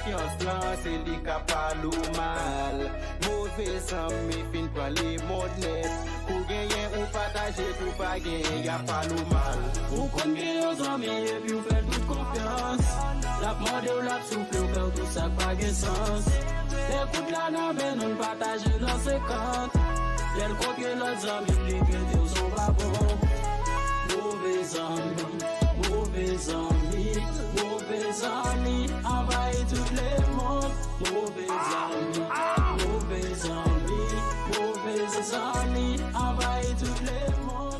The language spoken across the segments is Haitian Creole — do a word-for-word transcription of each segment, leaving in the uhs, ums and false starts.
Konfyans lan, se li k ap pale w mal. Move zanmi fin pran lemond nèt. Kou genyen ou pataje, kou pa genyen y ap pale w mal. Ou konn gen yon zanmi epi w fè l tout konfyans. L ap mande w, l ap soufle w, fè w tout sa k pa gen sans. Ekout la nan men nou, n pataje nan senkant. Lè l konfye lòt zanmi, li kite w sou babò. Move zanmi, move zanmi, move zanmi anvayi tout lemonn. Move zanmi, move zanmi, move zanmi anvayi tout lemonn.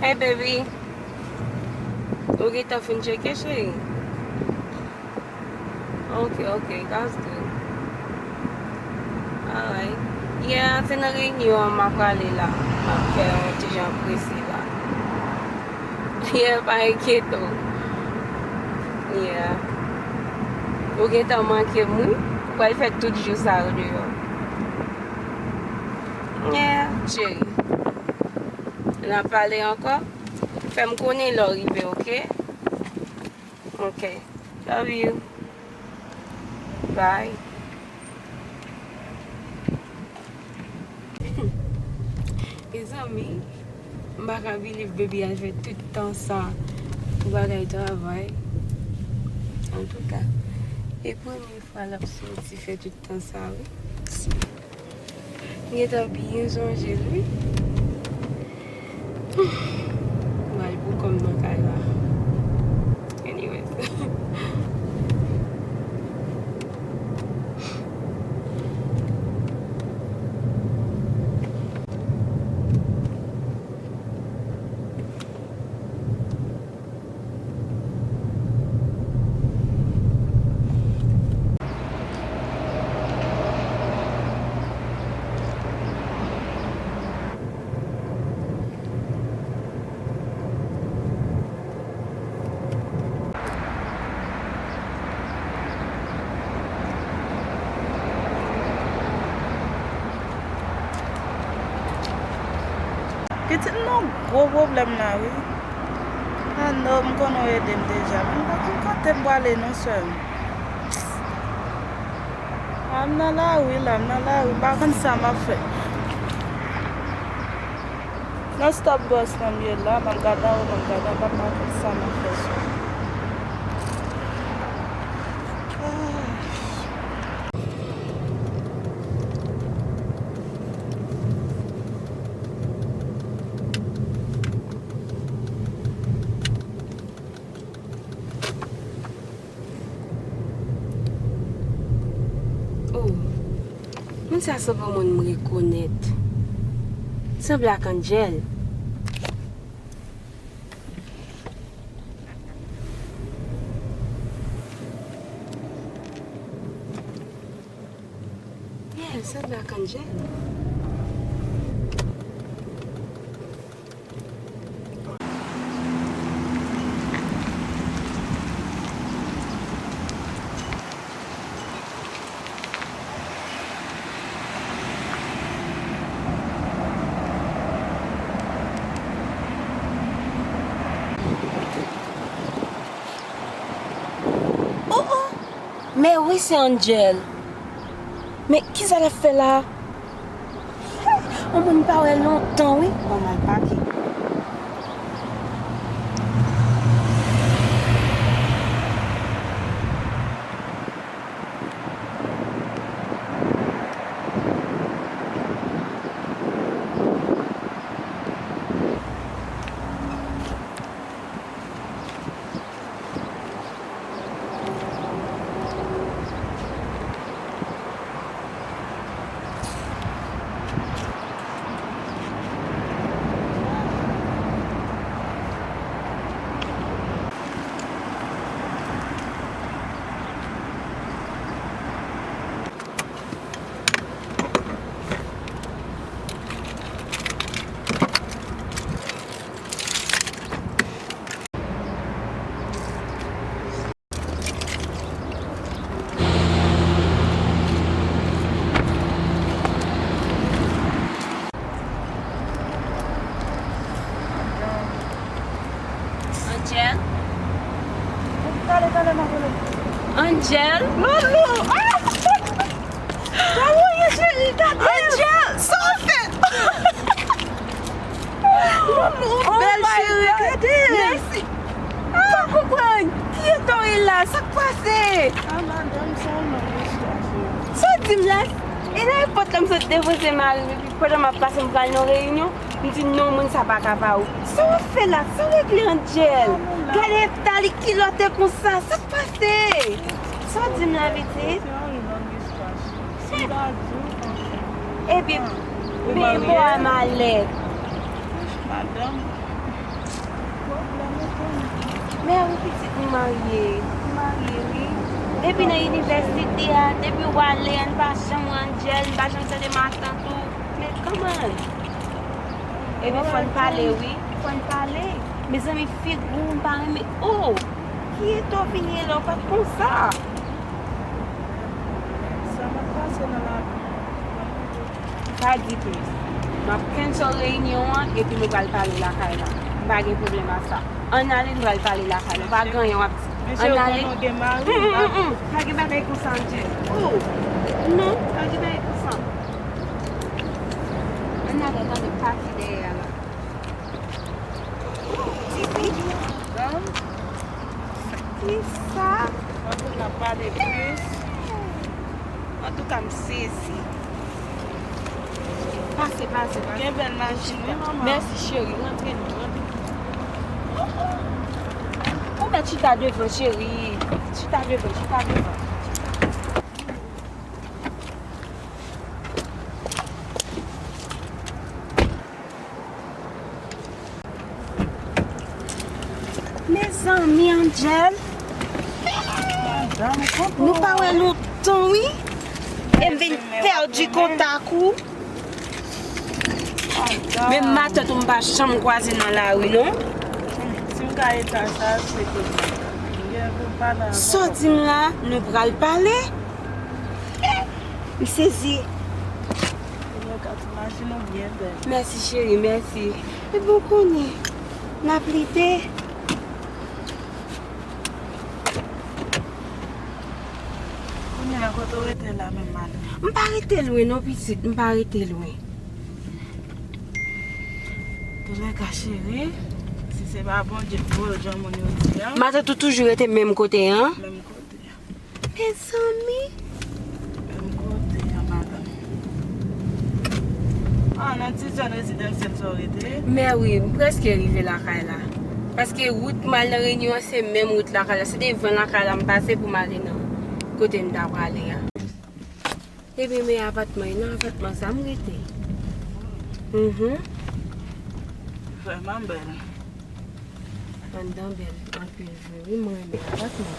Hey baby, ou gentan fin tcheke, cheri? Ok, ok, that's good. Alright. Yeah, se nan reyinyon an m ap prale la. M ap fè yon ti jan prese la. Yeah, pa enkyete w. Yeah. Ou gentan manke m, wi. Ou pral fè tout jou sa yo deyò. Yeah, cheri. N ap pale ankò. Fè m konnen lè w rive, ok? Ok. Love you. Bye. Mezanmi, m pa ka believe baby al fè tout tan sa pou bagay travay. Antouka, e premye fwa l ap soti fè tout tan sa, wi. M gentan byen sonje l, wi. M al pou kòm nan kay la. Anyways. Pitit m nan gwo pwoblèm la, wi. Ah non, m konnen w ede m deja, men m pa konn kote m prale non, sè m. Ah, m nan lari la, m nan lari, m pa konn sa m ap fè. Nan stop bus lan m ye la, m ap gade anwo, m ap gade anba, m pa konn sa m ap fè sou. Ah. Oh, moun sa sanble yon moun m rekonèt. Sanble ak Angel. Yeah, sanble ak Angel. Oh, oh! Men wi, se Angel. Men kisa l ap fè la? Yon moun m pa wè lontan, wi. Bon, m al pake. Angel? Loulou! Ah! Sa w ye, cheri? Gade! Angel, sa w fè? Loulou, bèl cheri, gade! Mèsi! M pa konprann! Kiyès w ye la? Sa k pase? Ah, madanm, se yon lòt istwa, cheri. Sa w di m la? E nan epòt la m sot depoze mari m, epi pandan m ap pase m pral nan reyinyon, m di non, moun sa pa ka pa ou. Sa w ap fè la? Sa w regle, Angel? Gade eta li kilòte konsa. Sa k pase? Sa w di m la, pitit? Se yon lòt istwa, cheri. Si m ta di w, franchman. Epi, ah, ou marye? Bò a malèt. Madanm. Pwoblèm ou konnen. Men wi, pitit, m marye. M marye, wi. Depi nan inivèsite a, depi w ale a, n pa janm wè Angel, n pa janm tande matant ou. Men kòman? Epi fò n pale, wi. Fò n pale. Mezanmi, figi w, m pa renmen. Oh! Ki eta w vin ye la, w pa t konsa. Sa m ap pase nan lavi. Pa di plis. M ap cancel reyinyon an epi nou pral pale lakay la. M pa gen pwoblèm ak sa. Ann ale, nou pral pale lakay la. Pa gen anyen w ap di. Ann ale. Hum, hum, hum, hum. Pa gen bagay konsa, Angel. Oh! Non, pa gen bagay konsa. Ann ale, tande pati dèyè a la. Ti fi. Kisa? Mwen konn n ap pale plis. Antouka, m sezi. Pase, pase, pase. Gen bèl machin, wi, manman. Mèsi, cheri. Rantre non, rantre. Ou mèt chita devan, cheri. Chita devan, chita devan. Mezanmi, Angel. Nou pa wè lontan, wi. E m vin pèdi kontak ou. Menm matant ou m pa janm kwaze nan lari, non. Si m ka eta sa, se ke m gen pou m pale avè w. Sa w di m la, nou pral pale? M sezi. Mèsi, cheri, mèsi. Epi w konnen, n ap lite. Kounye a, kote w rete la menm, madanm? M pa rete lwen, non, pitit. M pa rete lwen. Antouka, cheri, si se pa Bondye k voye w, jan moun yo di a. Matant ou toujou rete menm kote an? Menm kote a. Mezanmi! Menm kote a, madanm. Ah, nan ti zòn rezidansyèl sa w rete? Men wi, m prèske rive lakay la. Paske wout m al nan reyinyon an, se menm wout lakay la. Se devan lakay la m pase pou m ale nan kote m ta prale a. Epi men apatman, e nan apatman sa m rete. Mhm. Vrèman bèl. Anndan bèl anpil vre, wi, mwen renmen apatman.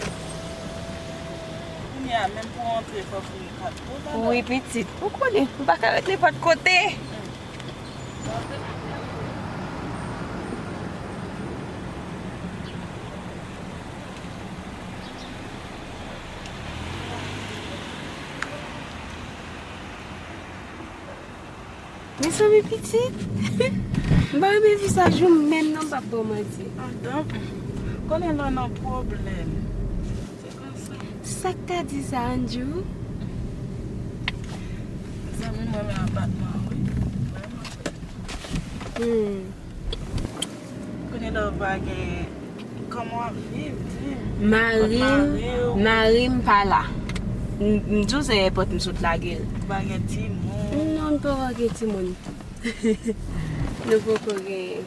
Kounye a, menm pou w antre, fò w fouye kat pou w, tande? Wi, pitit. Ou konnen, m pa ka ret nenpòt kote. Mezanmi pitit, m pa renmen vizaj ou menm non, m p ap ba w manti. Madanm, konnen lè w nan pwoblèm. Se konsa. Sa k ta di sa, Andrew? Mezanmi, mwen renmen apatman an, wi. Vrèman. Hmm. Kounye la w pa gen, kòman w ap viv, di m? Mari m, mari m pa la. M, m di w se èpòt m sot lage l. Ou pa gen timoun? Non, m poko gen timoun. Nou poko genyen.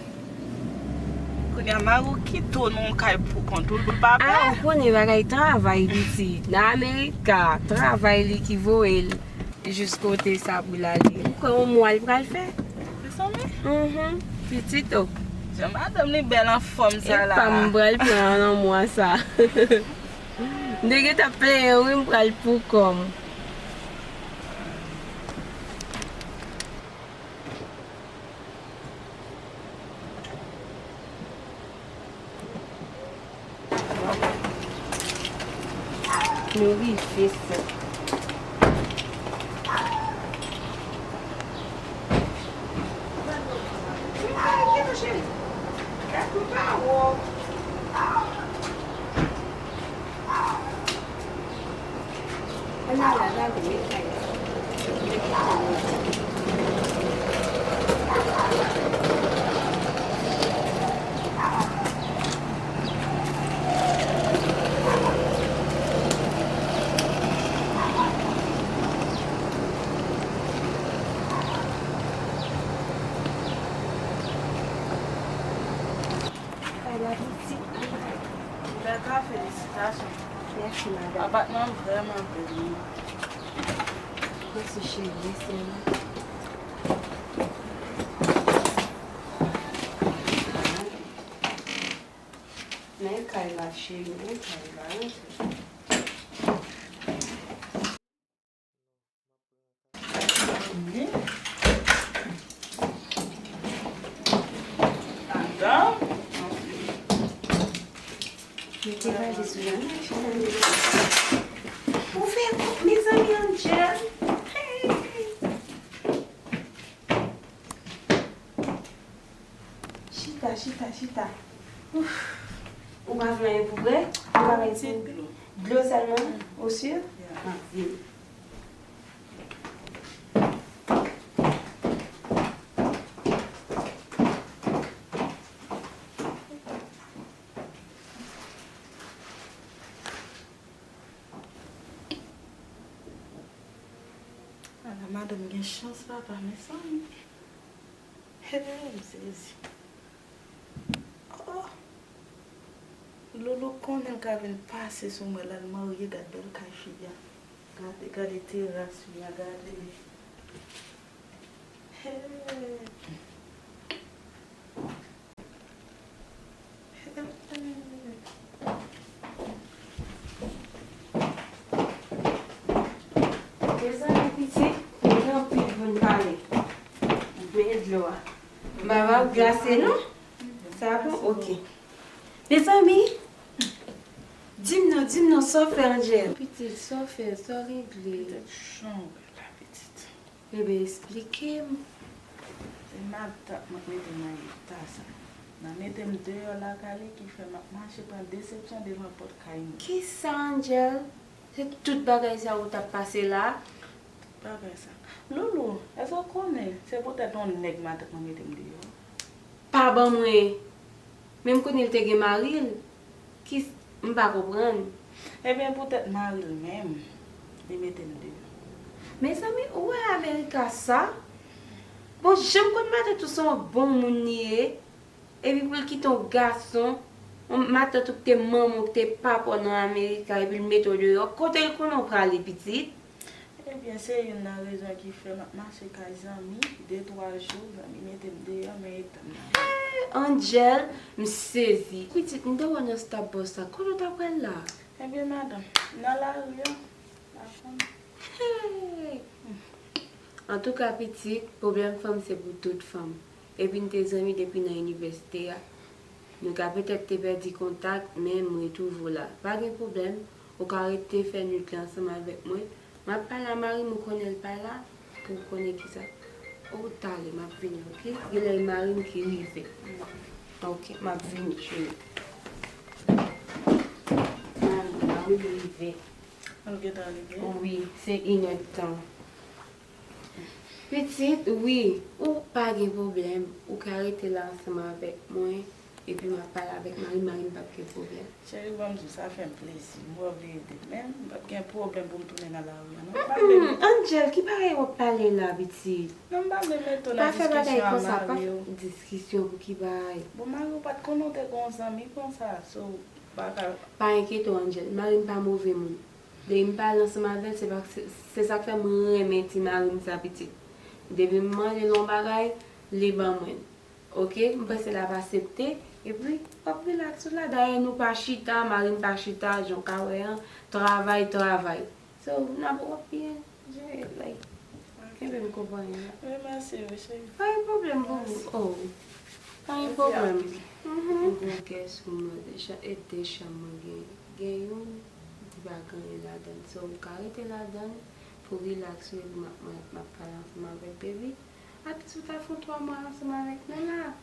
Kounye a mari w kite w nan yon kay poukont ou, l pa pè? A, ou konnen bagay travay pitit. Nan Amerika, travay li ki voye l. Jis kote sa pou l ale. Ou kwè yon mwa l pral fè? Mezanmi. Mhm. Pitit o. Jan madanm li bèl anfòm sa la. Epa m pral pran nan mwa sa. M te gentan plenyen wi, m pral pou kò m. Nou rive sot. Ann ale, ann ale, men kay la. Kay la pitit. Bèl kay, felisitasyon. Mèsi, madanm. Apatman an vrèman bèl, wi. Mèsi, cheri, mèsi, madanm. Men kay la, cheri, men kay la, wi. Mete valiz ou la. Ou fè kont, mezanmi, Angel. Hey! Chita, chita, chita. Ouf. Ou pa vle anyen pou vre? Ou pa vle ti dlo? Dlo sèlman? Ou si? Ya. Ah, vin. Ala madanm gen chans, papa, mezanmi. Hey, m sezi. Oh! Loulou konnen l ka vin pase sou mwen la, l marye, gad bèl kay fi a. Gade, gade teras fi a, gade. Hey! Mezanmi, pitit, nou gen anpil pou n pale. Men dlo a. M pa va glase, non? Sa bon? Ok. Mezanmi, di m non, di m non, sa w fè, Angel? Pitit, sa w fè, sa w regle? Pitit, jan w wè la, pitit. Bebe, esplike m. Se matant mwen k mete m nan eta sa. Nan mete m deyò lakay li ki fè m ap mache pran desepsyon devan pòt kay moun. Kisa, Angel? Se tout bagay sa ou t ap pase la? Tout bagay sa. Loulou, èske w konnen se poutèt yon nèg matant mwen mete m deyò? Pa ban mwen. Men m konnen l te gen mari l. Ki, m pa konprann. Ebyen, poutèt mari l menm, li mete m deyò. Mezanmi, ou wè America sa? Bon, jan m konn matant ou se yon bon moun li ye. Epi pou l kite yon gason, yon matant ou ki te manman w, ki te papa w nan America, epi l mete w deyò. Kote l konnen w prale, pitit? Ebyen, se youn nan rezon ki fè m ap mache kay zanmi, de twa jou, zanmi mete m deyò, men eta m nan. Hey, Angel, m sezi. Pitit, m te wè w nan Starbucks la. Kote w t ap pral la? Ebyen, madanm, nan lari a, pa konn. Hey! Antouka, pitit, pwoblèm fanm se pou tout fanm. Epi n te zanmi depi nan inivèsite a. Nou ka petèt te pèdi kontak, men m retwouve w la. Pa gen pwoblèm, ou ka rete fè nwit la ansanm avèk mwen. M ap pale a mari m, ou konnen l pa la, pou w konnen kisa. O, talè, m ap vini, oke? Genlè e mari m ki rive. Oke, m ap vini, cheri. Mari, mari m rive. Ou gentan rive? Wi, se inèdtan. Pitit, wi, ou pa gen pwoblèm. Ou ka rete la ansanm avèk mwen, epi m ap pale avèk mari m, mari m p ap gen pwoblèm. Cheri, ban m di w, sa fè m plezi. M wè w vle ede m, men m p ap gen pwoblèm pou m tounen nan lari a, non. M pa vle. Mm-mm, Angel, ki bagay w ap pale la, pitit? Non, m pa vle mete w nan diskisyon a mari w. Pa fè bagay konsa, pa fè diskisyon pou ki bagay? Bon, mari w pa t konnen w te gen yon zanmi konsa, so, w pa ka. Pa enkyete w, Angel, mari m pa move moun. Depi m pale ansanm avè l, se pa, se, se sa k fè m renmen ti mari m sa, pitit. Depi m mande l yon bagay, li ban mwen l. Oke? M panse l ap aksepte. Epi, w ap rilaks ou la. Dayè, nou pa chita, mari m pa chita, jan w ka wè an, travay, travay. So, n ap, w ap byen jere, like, kenbe m konpanyi la. Remèsye wi, cheri. Pa gen pwoblèm pou ou. Oh. Pa gen pwoblèm. Mhm. Yon gwo kè sou mwen, de cha-, e de chanm mwen gen. Gen youn, li pa gen anyen ladan l. So, ou ka rete ladan l pou rilaks ou, epi m ap, m ap, m ap pale ansanm avèk baby. Atis ou ta fè twa mwa ansanm avèk nou la.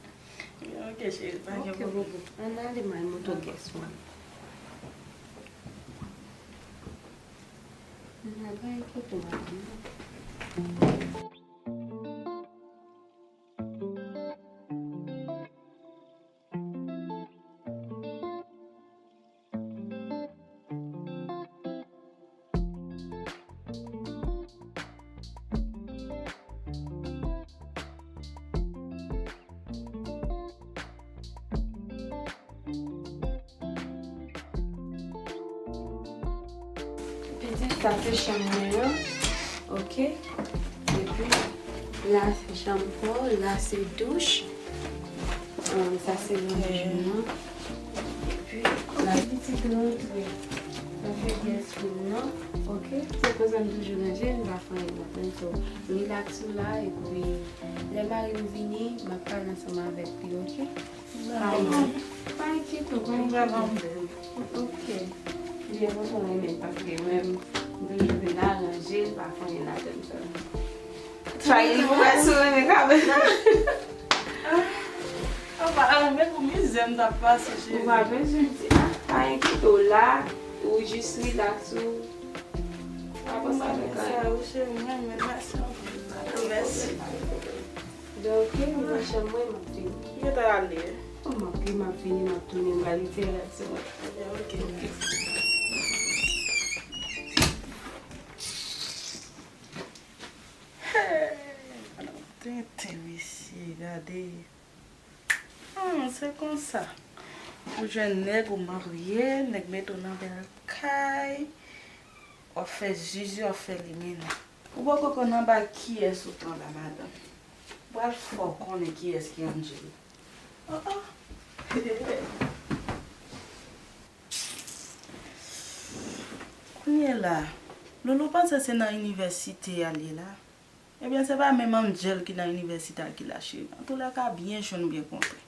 Ok, cheri, pa gen pwoblèm. Ok, bobo. Ann ale, my moto guest one. Ann Pa enkyete w, madanm. Pitit, sa se chanm mwen an, oke? Epi, la se chanm pa w, la se douch. Ahn, sa se lòt jou an. Epi, la pitit rantre. Nan fè guest room nan, oke? Se konsa m toujou ranje, m pa fè anyen ladann. So, relax ou la, epi lè mari m vini, m ap pale ansanm avèk li, oke? Pa enkyete w, pa enkyete w. Oke. Li enpòtan renmen l paske mwen, m toujou vin aranje l, pa fè anyen ladann sa. Try pou wè si w renmen kamera. Apa, men pou mizè m t ap pase, cheri. Ou pa bezwen di, ah, pa enkyete w la, ou jis relax ou. Pa panse avèk anyen. Sa, wi, cheri, mwen, men mèsi anpil. Mèsi. Donk, m nan chanm mwen, m ap vini. Ou gentan ale? Oh, m ap, m ap vini, m ap tounen, m pral itye relasyon mwen. Ok, ok. Hey, tenten, mesye, gade. Hmm, se konsa. Ou jwenn nèg, ou marye, nèg mete w nan bèl kay, w ap fè zizi, w ap fè limena. Ou poko konn anba kiyès ou t anba, madanm. Pral fè w konnen kiyès ki Angel. Oh, oh. Kounye la, Lolo panse se nan inivèsite a l ye la. Ebyen, se pa menm Angel ki nan inivèsite a ki la, cheri. Antoulèka, byen jwenn, byen kontre.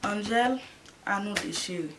Angel, a nou de, cheri.